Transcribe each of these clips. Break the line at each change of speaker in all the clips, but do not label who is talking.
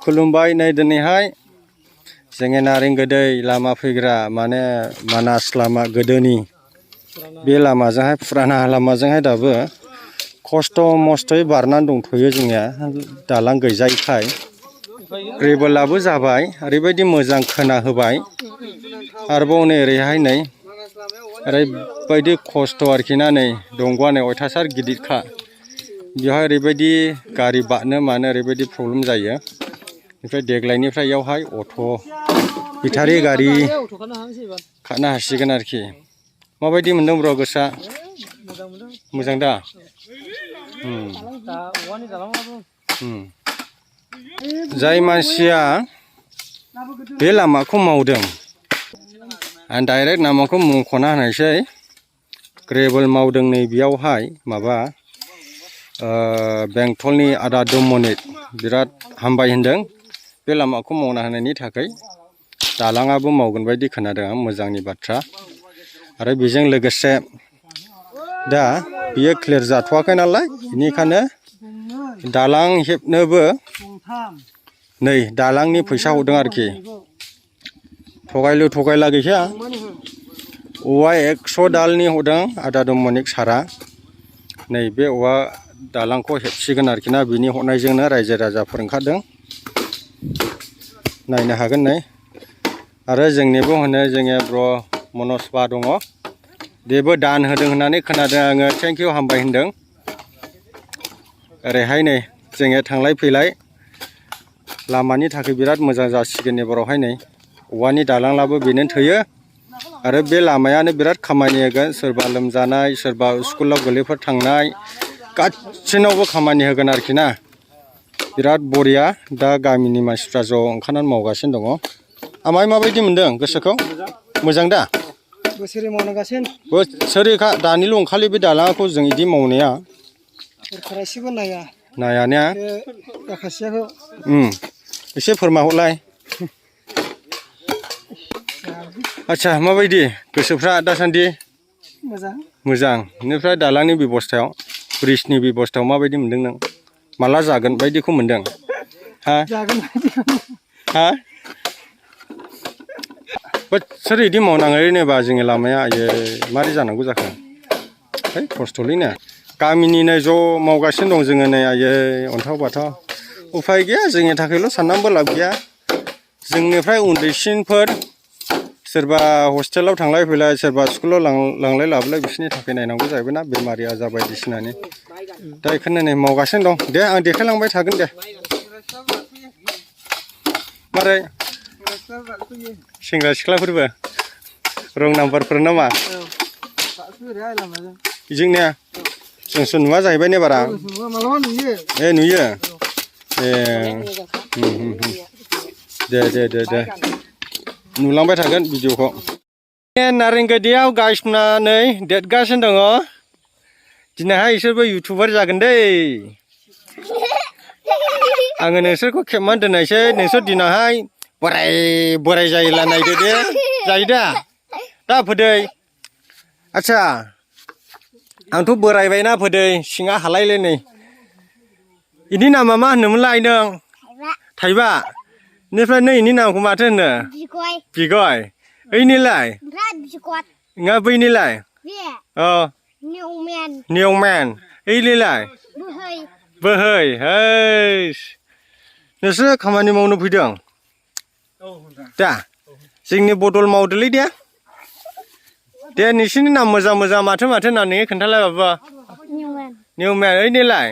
खुलुमबाय नै दिनैहाय जोङो नारें गोदै लामा फैग्रा माने मानास लामा गोदोनि बे लामाजोंहाय फुराना लामाजोंहाय दाबो खस्थ' मस्थ'यै बारनानै दंथ'यो जोंनिया दालां गैजायैखाय ग्रेभेलाबो जाबाय ओरैबायदि मोजां खोना होबाय आरोबाव नै ओरैहाय नै ओरैबायदि खस्थ' आरोखि ना नै दंग'आ नै अयथासार गिदिरखा बेवहाय ओरैबायदि गारि बारनो मानो ओरैबायदि प्रब्लेम जायो ओमफ्राय देग्लायनिफ्राय इयावहाय अट' बेटारि गारि खारनो हासिगोन आरोखि माबायदि मोनदों ब्र' गोसोआ मोजां दा जाय मानसिया बे लामाखौ मावदों आं डाइरेक्ट नामखौ मुंख'ना होनायसै ग्रेभेल मावदों नै बेयावहाय माबा बेंटलनि आदा दमनिक बिराद हामबाय होनदों बे लामाखौ मावना होनायनि थाखाय दालाङाबो मावगोन बायदि खोनादों आं मोजांनि बाथ्रा आरो बेजों लोगोसे दा बियो क्लियार जाथ'वाखै नालाय बेनिखायनो दालां हेबनोबो नै दालांनि फैसा हरदों आरोखि थगायला गैया औवा 100 दालनि हरदों आदा दमनिक सारा नै बे औवा दालांखौ हेबसिगोन आरोखि ना बिनि हरनायजोंनो रायजो राजाफोर ओंखारदों नायनो हागोन नै आरो जोंनिबो होनो जोङो ब्र मनज बा दङ बेबो दान होदों होननानै खोनादों आङो थेंक इउ हामबाय होनदों ओरैहाय नै जोङो थांलाय फैलाय लामानि थाखाय बिराद मोजां जासिगोन एबारावहाय नै औवानि दालांलाबो बेनो थोयो आरो बे लामायानो बिराद खामानि होगोन सोरबा लोमजानाय सोरबा स्कुलाव गोरलैफोर थांनाय गासिनावबो खामानि होगोन आरोखि ना बिराद बरिया दा गामिनि मानसिफ्रा ज' ओंखारनानै मावगासिनो दङ आमाय माबायदि मोनदों गोसोखौ मोजां दा
बोसोरै मावनांगासिनो
बोसोरैखा दानिल' ओंखारलि बे दालांखौ जों इदि मावनाया
सरखारा एसेबो
नायाना
माखासेखौ
एसे फोरमायहरलाय आच्छा माबायदि गोसोफ्रा दासान्दि मोजां बेनिफ्राय दालांनि बेबस्थायाव ब्रिजनि बेबस्थायाव माबायदि मोनदों नों माला जागोन बायदिखौ मोनदों हा बोसोर इदि मावनाङै जेनेबा जोंनि लामाया मारै जानांगौ जाखो है खस्थ'लैनो गामिनिनो ज' मावगासिनो दं जोङो नै अन्थाव बाथाव उफाय गैया जोंनि थाखायल' साननानैबो लाब गैया जोंनिफ्राय उन्दैसिनफोर सोरबा हस्टेलाव थांलाय फैलाय सोरबा स्कुलाव लांलाय लाबोलाय बिसोरनि थाखाय नायनांगौ जाहैबाय ना बेमारि आजार बायदिसिनानि दा बेखौनो नै मावगासिनो दं दे आं देखायलांबाय थागोन दे मारै सेंग्रा सिख्लाफोरबो रं नाम्बारफोर नामा जोंनिया जोंसो नुवा जाहैबाय ने बारा नुयो दे नुलांबाय थागोन भिडिअखौ नारेंगोदैयाव गायसनानै देरगासिनो दङ दिनैहाय बिसोरबो इउटुबार जागोन दै आङो नोंसोरखौ खेबनानै दोननायसै नोंसोर दिनावहाय बोराय जायोला नायदो दे जायो दा फोदै आच्छा आंथ' बोरायबायना फोदै सिङा हालायलै नै इनि नामा मा होनोमोनलाय नों थाइबा बेनिफ्राय नै इनि नामखौ माथो होनो बिगय ओइनिलाय नङा बैनिलाय निउमेन ओइनिलाय बोहै नोंसोर खामानि मावनो फैदों दा जोंनि बदल मावदोलै दे नोंसिनि नाम मोजां माथो होननानै खोन्थालाय बाबा निउमेन ओइनिलाय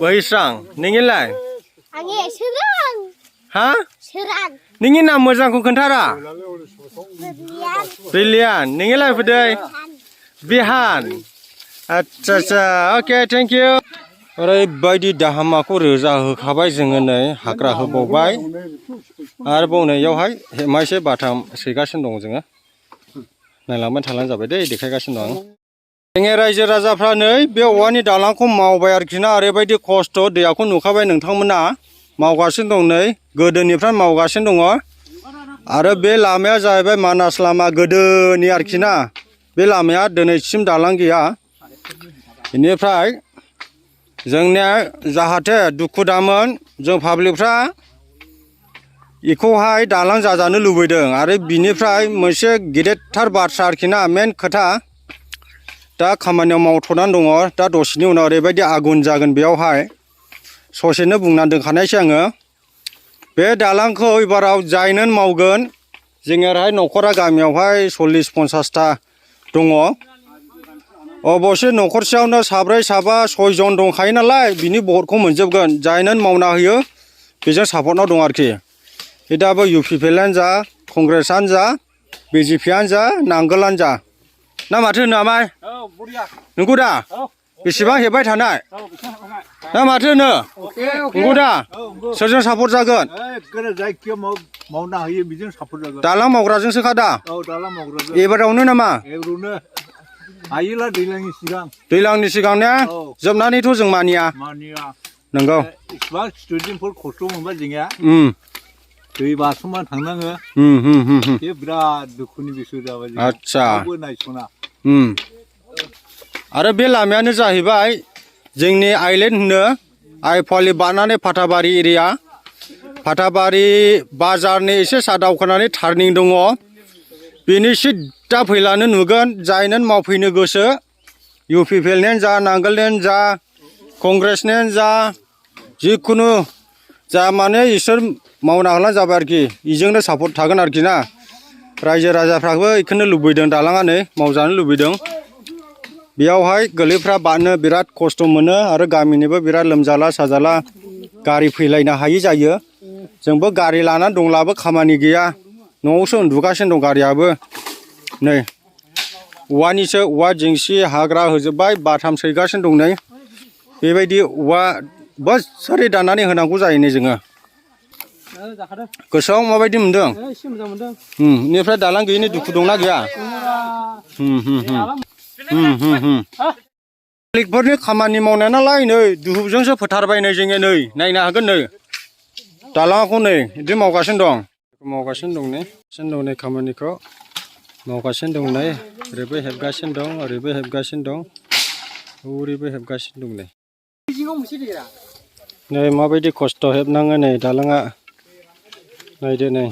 बोहैस्रां नोंनिलाय हा नोंनि नाम मोजांखौ खोन्थारा ब्रिलियान नोंनिलाय फोदै बिहान आच्छा अके थेंक इउ ओरैबायदि दाहामाखौ रोजा होखाबाय जोङो नै हाग्रा होबावबाय आरोबाव नै इयावहाय हेमायसे बाथाम सैगासिनो दं जोङो नायलांबाय थालां जाबाय दै देखायगासिनो दं जोंनि रायजो राजाफ्रा नै बे औवानि दालांखौ मावबाय आरोखि ना ओरैबायदि खस्थ' दैयाखौ नुखाबाय नोंथांमोना मावगासिनो दं नै गोदोनिफ्राय मावगासिनो दङ आरो बे लामाया जाहैबाय मानास लामा गोदोनि आरोखि ना बे लामाया दिनैसिम दालां गैया बेनिफ्राय जोंनिया जाहाथे दुखु दामोन जों पाब्लिकफ्रा बेखौहाय दालां जाजानो लुबैदों आरो बिनिफ्राय मोनसे गेदेरथार बाथ्रा आरोखि ना मेन खोथा दा खामानियाव मावथ'नानै दङ दा दसेनि उनाव ओरैबायदि आगुन जागोन बेयावहाय ससेनो बुंनानै दोनखानायसै आङो बे दालांखौ एबाराव जायनो मावगोन जोंनियाहाय न'खरा गामियावहाय 40-50ता दङ अबसे न'खरसेयावनो साब्रै साबा सयजन दंखायो नालाय बिनि भटखौ मोनजोबगोन जायनो मावना होयो बेजों सापर्टआव दं आरोखि दाबो UPPLआनो जा कंग्रेसआनो जा BJPआनो जा नांगोलानो जा ना माथो होनो आमाय नंगौ दा बेसेबां हेबबाय थानाय ना माथो होनो नंगौ दा सोरजों सापर्ट जागोन दालां मावग्राजोंसो खादा एबारावनो नामा दैज्लांनि सिगां ने जोबनानैथ' जों मानिया नंगौ
स्टुडेन्टफोर खस्थ' मोनबाय जोंनिया दै बारस'मान थांनाङो बे बिराद दुखुनि बिसय जाबाय
आदसा
नायस'ना
आरो बे लामायानो जाहैबाय जोंनि आइलेण्ड होनो आइफवालि बारनानै फाथाबारि एरिया फाथाबारि बाजारनि एसे सा दावखोनानै टार्निं दङ बेनि सिद्दा फैलानो नुगोन जायनो मावफैनो गोसो UPPLनियानो जा नांगोलनियानो जा कंग्रेसनियानो जा जिखुनु जा माने इसोर मावना होलां जाबाय आरोखि बेजोंनो सापर्ट थागोन आरोखि ना रायजो राजाफ्राबो बेखौनो लुबैदों दालाङानो मावजानो लुबैदों बेयावहाय गोरलैफ्रा बारनो बिराद खस्थ' मोनो आरो गामिनिबो बिराद लोमजाला साजाला गारि फैलायनो हायि जायो जोंबो गारि लानानै दंब्लाबो खामानि गैया न'आवसो उन्दुगासिनो दं गारियाबो नै औवानिसो औवा जेंसि हाग्रा होजोब्बाय बाथाम सैगासिनो दं नै बेबायदि औवा बोसोरै दाननानै होनांगौ जायो नै जोङो गोसोआव माबायदि मोनदों बेनिफ्राय दालां गैयिनि दुखु दंना गैया मालिकफोरनि खामानि मावनाय नालाय नै दुहुजोंसो फोथारबाय नै जोङो नै नायनो हागोन नै दालांखौ नै बिदि मावगासिनो दं नै खामानिखौ मावगासिनो दं नै ओरैबो हेबगासिनो दं ओरैबो हेबगासिनो दं ओरैबो हेबगासिनो दं नै माबायदि खस्थ' हेबनाङो नै दालाङा नायदो नै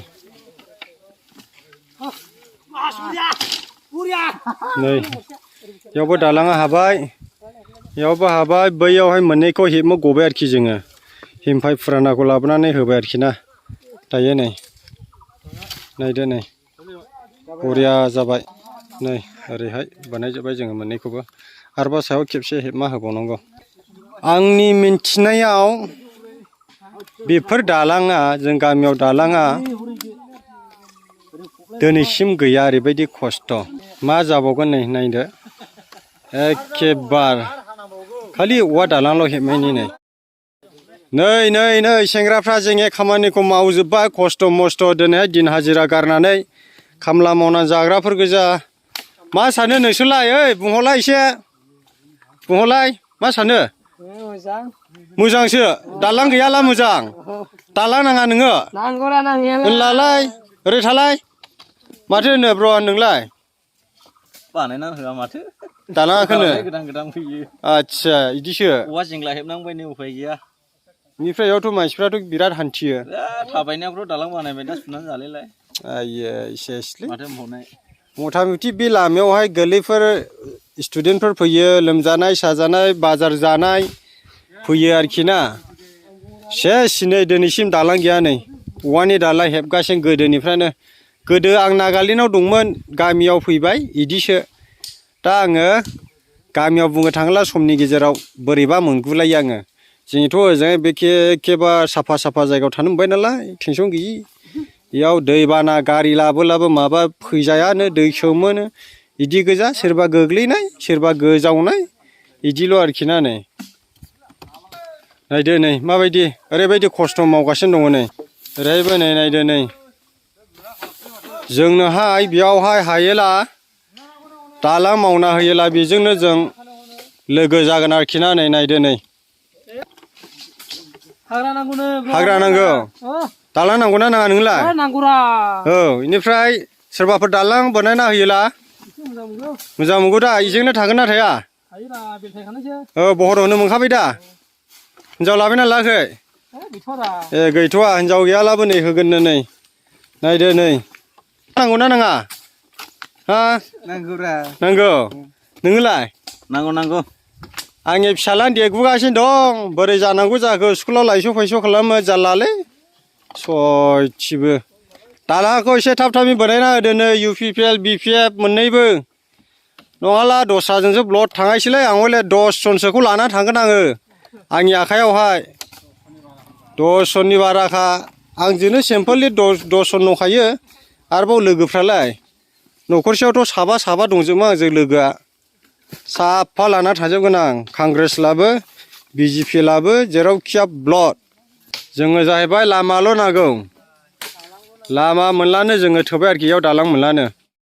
बेयावबो दालाङा हाबाय बेयावबो हाबाय बैयावहाय मोननैखौ हेबनो गबाय आरोखि जोङो हिमफाय फुरानाखौ लाबोनानै होबाय आरोखि ना दायो नै नायदो नै बरिया जाबाय नै ओरैहाय बानायजोब्बाय जोङो मोननैखौबो आरोबाव सायाव खेबसे हेबमा होबावनांगौ आंनि मिन्थिनायाव बेफोर दालाङा जों गामियाव दालाङा दिनैसिम गैया ओरैबायदि खस्थ' मा जाबावगोन नै नायदो एखेबार खालि औवा दालांल' हेबनायनि नै सेंग्राफ्रा जोंनि खामानिखौ मावजोब्बाय खस्थ' मस्थ' दिनैहाय दिन हाजिरा गारनानै खामला मावनानै जाग्राफोर गोजा मा सानो नोंसोरलाय ओइ बुंहरलाय एसे बुंहरलाय मा सानो मोजांसो दालां गैयाला मोजां दालां नाङा नोङो होनलालाय ओरै थालाय माथो होनो ब्र नोंलाय
बानायना होआ माथो
दालाङाखौनो
गोदान फैयो
आदसा बिदिसो
औवा जेंला हेबनांबाय नै उफाय गैया
बेनिफ्राय बेयावथ' मानसिफ्राथ' बिराद हान्थियो
थाबायनायफ्राव दालां बानायबाय दा सुनानै जालायलाय
आइये इसेसलै
माथो होनबावनाय
मथा मथि बे लामायावहाय गोरलैफोर स्टुडेन्टफोर फैयो लोमजानाय साजानाय बाजार जानाय फैयो आरोखि ना सेस नै दिनैसिम दालां गैया नै औवानि दालां हेबगासिनो गोदोनिफ्रायनो गोदो आं नागालेण्डआव दंमोन गामियाव फैबाय बिदिसो दा आङो गामियाव बुंनो थाङोब्ला समनि गेजेराव बोरैबा मोनगुलायो आङो जोंथ' ओजोंहाय एखेबा साफा जायगायाव थानो मोनबाय नालाय टेनसन गैयि बेयाव दैबाना गारि लाबोलाबो माबा फैजायानो दै सोमोनो बिदि गोजा सोरबा गोग्लैनाय सोरबा गोजावनाय बिदिल' आरोखि ना नै नायदो नै माबायदि ओरैबायदि खस्थ' मावगासिनो दङ नै ओरैहायबो नै नायदो नै जोंनोहाय बेयावहाय हायोला दालां मावना होयोला बेजोंनो जों लोगो जागोन आरोखि ना नै नायदो नै हाग्रा नांगौ दालां नांगौना नाङा नोंलाय औ बेनिफ्राय सोरबाफोर दालां बानायना होयोला मोजां मोनगौ दा बेजोंनो थागोन ना थाया
हायोरा बेलथायखानोसै
बहरावनो मोनखाबाय दा हिनजाव लाबायना लायाखै
गैथ'वारा
ए गैथ'वा हिनजाव गैयालाबो नै होगोननो नै नायदो नै नांगौना नाङा हा
नांगौरा
नांगौ नोङोलाय
नांगौ
आंनि फिसाज्लाया देरबोगासिनो दं बोरै जानांगौ जाखो स्कुलाव लायस' फायस' खालामो जारलालै सयथिबो दालांखौ एसे थाब थाबै बानायना होदो नै UPPL BPF मोननैबो नङाला दस्राजोंसो ब्लड थांनायसैलै आं हले 10 जनसोखौ लानानै थांगोन आङो आंनि आखायावहाय 10 जननि बाराखा आंजोंनो सिम्पोललि 10 जन दंखायो आरोबाव लोगोफ्रालाय न'खरसेयावथ' साबा दंजोबो आंजों लोगोआ साफा लाना थांजोबगोन आं कंग्रेस लाबो BJP लाबो जेरावखिया ब्लड जोङो जाहैबाय लामाल' नांगौ लामा मोनलानो जोङो थोबाय आरोखि इयाव दालां मोनलानो